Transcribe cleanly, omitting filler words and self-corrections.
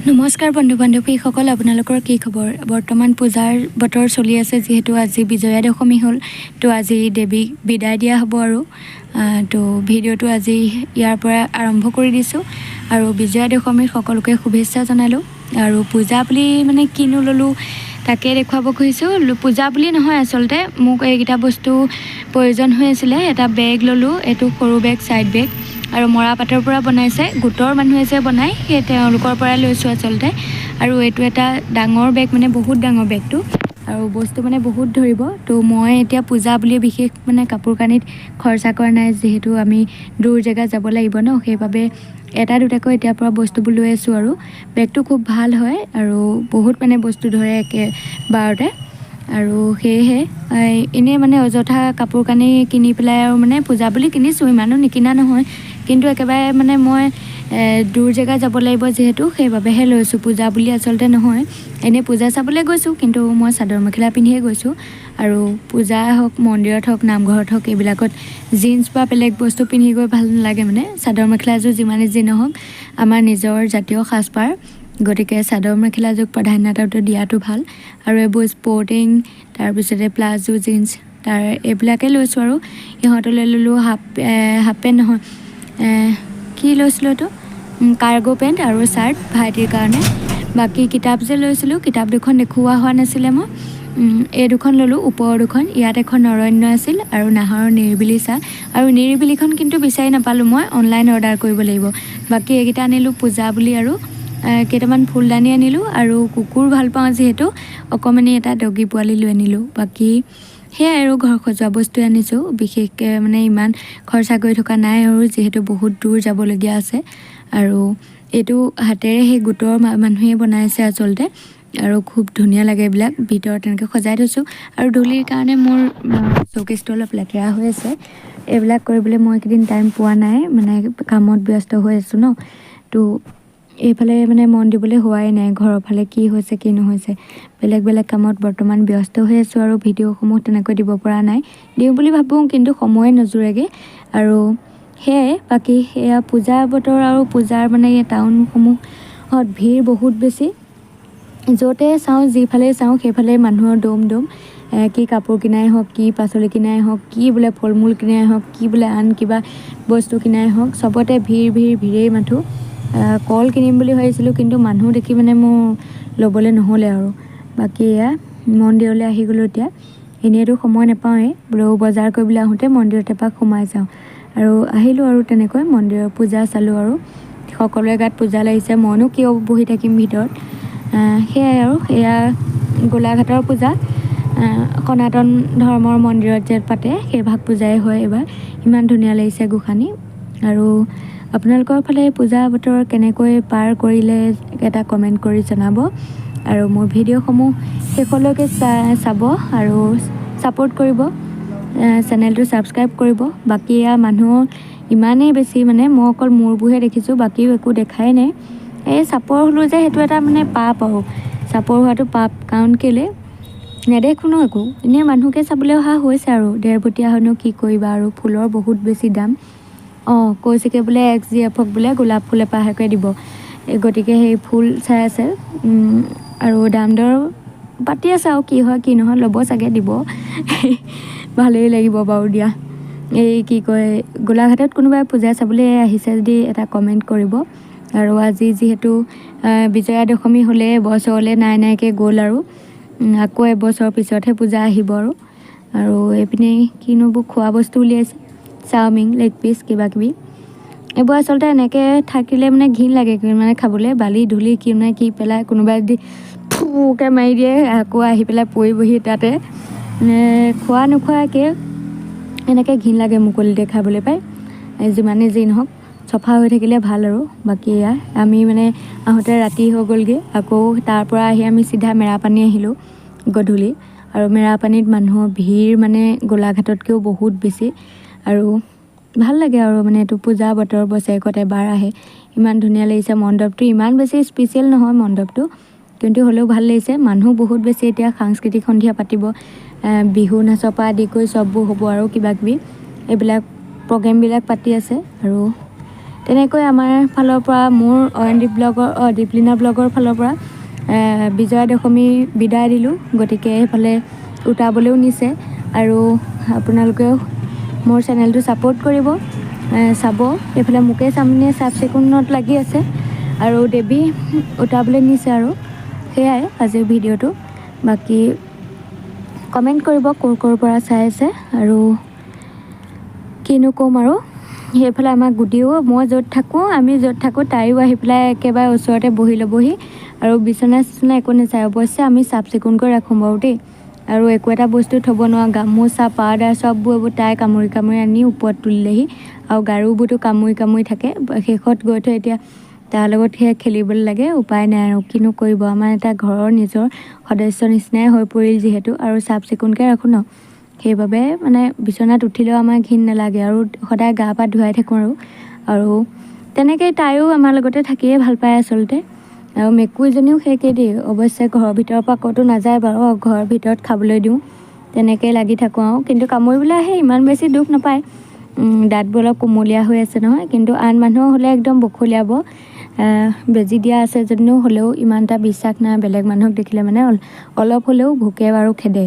নমস্কাৰ বন্ধু বান্ধৱীসকল, আপোনালোকৰ কি খবৰ? বৰ্তমান পূজাৰ বতৰ চলি আছে। যিহেতু আজি বিজয়া দশমী হ'ল, তো আজি দেৱীক বিদায় দিয়া হ'ব আৰু তো ভিডিঅ'টো আজি ইয়াৰ পৰা আৰম্ভ কৰি দিছোঁ আৰু বিজয়া দশমীৰ সকলোকে শুভেচ্ছা জনালোঁ। আৰু পূজা বুলি মানে কিনো ল'লোঁ, তাকে দেখুৱাব খুজিছোঁ। পূজা বুলি নহয়, আচলতে মোক এইকেইটা বস্তু প্ৰয়োজন হৈ আছিলে। এটা বেগ ল'লোঁ, এইটো সৰু বেগ, ছাইড বেগ আৰু মৰাপাটৰ পৰা বনাইছে। গোটৰ মানুহে যে বনায়, সেই তেওঁলোকৰ পৰাই লৈছোঁ আচলতে। আৰু এইটো এটা ডাঙৰ বেগ, মানে বহুত ডাঙৰ বেগটো আৰু বস্তু মানে বহুত ধৰিব। তো মই এতিয়া পূজা বুলি বিশেষ মানে কাপোৰ কানিত খৰচা কৰা নাই, যিহেতু আমি দূৰ জেগাত যাব লাগিব ন, সেইবাবে এটা দুটাকৈ এতিয়াৰ পৰা বস্তুবোৰ লৈ আছোঁ। আৰু বেগটো খুব ভাল হয় আৰু বহুত মানে বস্তু ধৰে একেবাৰতে। আৰু সেয়েহে এনেই মানে অযথা কাপোৰ কানি কিনি পেলাই আৰু মানে পূজা বুলি কিনিছোঁ, ইমানো নিকিনা নহয়, কিন্তু একেবাৰে মানে মই দূৰ জেগা যাব লাগিব যিহেতু, সেইবাবেহে লৈছোঁ, পূজা বুলি আচলতে নহয়। এনেই পূজা চাবলৈ গৈছোঁ, কিন্তু মই চাদৰ মেখেলা পিন্ধিয়ে গৈছোঁ। আৰু পূজা হওক, মন্দিৰত হওক, নামঘৰত হওক, এইবিলাকত জিন্স বা বেলেগ বস্তু পিন্ধি গৈ ভাল নালাগে। মানে চাদৰ মেখেলাযোৰ যিমানে যি নহওক আমাৰ নিজৰ জাতীয় সাজপাৰ, গতিকে চাদৰ মেখেলাযোৰক প্ৰাধান্যতাটো দিয়াটো ভাল। আৰু এইবোৰ স্পৰ্টিং, তাৰপিছতে প্লাজো, জিন্স, তাৰ এইবিলাকে লৈছোঁ। আৰু ইহঁতলৈ ল'লোঁ হাফ হাফ পেণ্ট নহয়, কি লৈছিলোঁ এইটো, কাৰ্গো পেণ্ট আৰু চাৰ্ট ভাইটিৰ কাৰণে। বাকী কিতাপ যে লৈছিলোঁ, কিতাপ দুখন দেখুওৱা হোৱা নাছিলে মই। এই দুখন ল'লোঁ, ওপৰৰ দুখন। ইয়াত এখন অৰণ্য আছিল আৰু নাহৰৰ নিৰিবিলি ছাঁ। আৰু নিৰিবিলিখন কিন্তু বিচাৰি নাপালোঁ মই, অনলাইন অৰ্ডাৰ কৰিব লাগিব। বাকী এইকেইটা আনিলোঁ পূজা বুলি। আৰু কেইটামান ফুলদানি আনিলোঁ আৰু কুকুৰ ভাল পাওঁ যিহেতু, অকণমানি এটা ডগী পোৱালি লৈ আনিলোঁ। বাকী সেয়াই আৰু ঘৰ সজোৱা বস্তুৱে আনিছোঁ। বিশেষকৈ মানে ইমান খৰচা কৰি থকা নাই আৰু, যিহেতু বহুত দূৰ যাবলগীয়া আছে। আৰু এইটো হাতেৰে সেই গোটৰ মানুহে বনাইছে আচলতে আৰু খুব ধুনীয়া লাগে। এইবিলাক ভিতৰত তেনেকৈ সজাই থৈছোঁ। আৰু ধূলিৰ কাৰণে মোৰ চৌকেছটো অলপ লেতেৰা হৈ আছে। এইবিলাক কৰিবলৈ মই এইকেইদিন টাইম পোৱা নাই, মানে কামত ব্যস্ত হৈ আছোঁ ন, তো এইফালে মানে মন দিবলৈ হোৱাই নাই, ঘৰৰ ফালে কি হৈছে কি নহৈছে। বেলেগ বেলেগ কামত বৰ্তমান ব্যস্ত হৈ আছোঁ আৰু ভিডিঅ'সমূহ তেনেকৈ দিব পৰা নাই। দিওঁ বুলি ভাবোঁ, কিন্তু সময়ে নোজোৰেগৈ। আৰু সেয়াই, বাকী সেয়া পূজাৰ বতৰ আৰু পূজাৰ মানে টাউনসমূহত ভিৰ বহুত বেছি। য'তে চাওঁ, যিফালেই চাওঁ, সেইফালে মানুহৰ দম দম। কি কাপোৰ কিনাই হওক, কি পাচলি কিনাই হওক, কি বোলে ফল মূল কিনাই হওক, কি বোলে আন কিবা বস্তু কিনাই হওক, চবতে ভিৰ ভিৰ ভিৰেই মাথোঁ। কল কিনিম বুলি ভাবিছিলোঁ, কিন্তু মানুহ দেখি মানে মোৰ ল'বলৈ নহ'লে। আৰু বাকী এয়া মন্দিৰলৈ আহি গ'লোঁ এতিয়া। এনেইতো সময় নাপাওঁৱেই, বোলো বজাৰ কৰিবলৈ আহোঁতে মন্দিৰত এপাক সোমাই যাওঁ। আৰু আহিলোঁ আৰু তেনেকৈ মন্দিৰৰ পূজা চালোঁ আৰু সকলোৰে গাত পূজা লাগিছে, মইনো কিয় বহি থাকিম ভিতৰত? সেয়াই। আৰু এয়া গোলাঘাটৰ পূজা, সনাতন ধৰ্মৰ মন্দিৰত যে পাতে, সেইভাগ পূজাই হয় এইবাৰ। ইমান ধুনীয়া লাগিছে গোসানী। আৰু আপোনালোকৰ ফালে পূজা বতৰ কেনেকৈ পাৰ কৰিলে, এটা কমেণ্ট কৰি জনাব। আৰু মোৰ ভিডিঅ'সমূহ শেষলৈকে চাব আৰু ছাপোৰ্ট কৰিব, চেনেলটো ছাবস্ক্ৰাইব কৰিব। বাকী এয়া মানুহ ইমানেই বেছি, মানে মই অকল মূৰবোৰহে দেখিছোঁ, বাকী একো দেখাই নাই। এই চাপৰ হ'লোঁ যে, সেইটো এটা মানে পাপ আৰু চাপৰ হোৱাটো পাপ। কাৰণ কেলৈ নেদেখোঁ ন একো, এনেই মানুহকে চাবলৈ অহা হৈছে। আৰু ডেৰফুটীয়া হ'নো কি কৰিবা? আৰু ফুলৰ বহুত বেছি দাম। অঁ, কৈছেগৈ বোলে এক্স জি এফক বোলে গোলাপ ফুল এপাহকে দিব। এই গতিকে সেই ফুল চাই আছে আৰু দাম দৰ পাতি আছে। আৰু কি হয় কি নহয়, ল'ব চাগে, দিব, ভালেই লাগিব বাৰু দিয়া। এই কি কয়, গোলাঘাটত কোনোবাই পূজা চাবলৈ আহিছে যদি এটা কমেণ্ট কৰিব। আৰু আজি যিহেতু বিজয়া দশমী হ'লে, এবছৰলৈ নাই নাইকৈ গ'ল আৰু আকৌ এবছৰৰ পিছতহে পূজা আহিব। আৰু আৰু এইপিনে কিনো এইবোৰ খোৱা বস্তু উলিয়াইছে, চাওমিন, লেগ পিচ, কিবা কিবি এইবোৰ। আচলতে এনেকৈ থাকিলে মানে ঘিণ লাগে মানে খাবলৈ, বালি ধূলি কি মানে কি পেলাই। কোনোবাই যদি ফুকে মাৰি দিয়ে, আকৌ আহি পেলাই পৰিবহি তাতে। খোৱা নোখোৱাকৈ এনেকৈ ঘিণ লাগে মুকলিতে খাবলৈ পাই। যিমানেই যি নহওক, চফা হৈ থাকিলে ভাল। আৰু বাকী এয়া আমি মানে আহোঁতে ৰাতি হৈ গ'লগৈ। আকৌ তাৰ পৰা আহি আমি চিধা মেৰাপানী আহিলোঁ গধূলি। আৰু মেৰাপানীত মানুহৰ ভিৰ মানে গোলাঘাটতকৈও বহুত বেছি। আৰু ভাল লাগে আৰু মানে এইটো পূজা বতৰ, বছৰেকত এবাৰ আহে। ইমান ধুনীয়া লাগিছে মণ্ডপটো। ইমান বেছি স্পেচিয়েল নহয় মণ্ডপটো, কিন্তু হ'লেও ভাল লাগিছে। মানুহ বহুত বেছি। এতিয়া সাংস্কৃতিক সন্ধিয়া পাতিব, বিহু নাচৰ পৰা আদি কৰি চববোৰ হ'ব আৰু কিবা কিবি এইবিলাক প্ৰগ্ৰেমবিলাক পাতি আছে। আৰু তেনেকৈ আমাৰ ফালৰ পৰা, মোৰ অয়নদীপ ব্লগৰ, দীপলিনা ব্লগৰ ফালৰ পৰা বিজয়া দশমী বিদায় দিলোঁ। গতিকে সেইফালে উটাবলৈও নিছে আৰু আপোনালোকেও মোৰ চেনেলটো ছাপোৰ্ট কৰিব, চাব। এইফালে মুকেশ আম্বানীয়ে চাফ চিকুণত লাগি আছে আৰু দেৱী উটাবলৈ নিছে। আৰু সেয়াই আজিৰ ভিডিঅ'টো। বাকী কমেণ্ট কৰিব ক'ৰ ক'ৰ পৰা চাই আছে। আৰু কিনো ক'ম আৰু, সেইফালে আমাৰ গুডিও, মই য'ত থাকোঁ, আমি য'ত থাকোঁ, তাইও আহি পেলাই একেবাৰে ওচৰতে বহি ল'বহি আৰু বিচনা চিচনা একো নাচায়। অৱশ্যে আমি চাফ চিকুণকৈ ৰাখোঁ বাৰু দেই, আৰু একো এটা বস্তু থ'ব নোৱাৰোঁ। গামোচা, পাউদাৰ চববোৰ এইবোৰ তাই কামুৰি কামুৰি আনি ওপৰত তুলিলেহি আৰু গাৰুবোৰতো কামুৰি কামুৰি থাকে। শেষত গৈ থৈ এতিয়া তাৰ লগত সেয়া খেলিবলৈ লাগে, উপায় নাই আৰু কিনো কৰিব। আমাৰ এটা ঘৰৰ নিজৰ সদস্য নিচিনাই হৈ পৰিল যিহেতু, আৰু চাফ চিকুণকৈ ৰাখোঁ ন, সেইবাবে মানে বিচনাত উঠিলেও আমাৰ ঘিণ নালাগে আৰু সদায় গা পা ধুৱাই থাকোঁ আৰু তেনেকেই তাইও আমাৰ লগতে থাকিয়ে ভাল পায় আচলতে। আৰু মেকুৰীজনীও সেই একেই দেই, অৱশ্যে ঘৰৰ ভিতৰৰ পৰা ক'তো নাযায় বাৰু, ঘৰৰ ভিতৰত খাবলৈ দিওঁ, তেনেকেই লাগি থাকোঁ আৰু। কিন্তু কামুৰিবলৈ আহে, ইমান বেছি দুখ নাপায়, দাঁতবোৰ অলপ কুমলীয়া হৈ আছে নহয়। কিন্তু আন মানুহৰ হ'লে একদম বখলিয়াব। বেজী দিয়া আছে যদিও হ'লেও ইমান এটা বিশ্বাস নাই, বেলেগ মানুহক দেখিলে মানে অলপ হ'লেও ভুকে আৰু খেদে।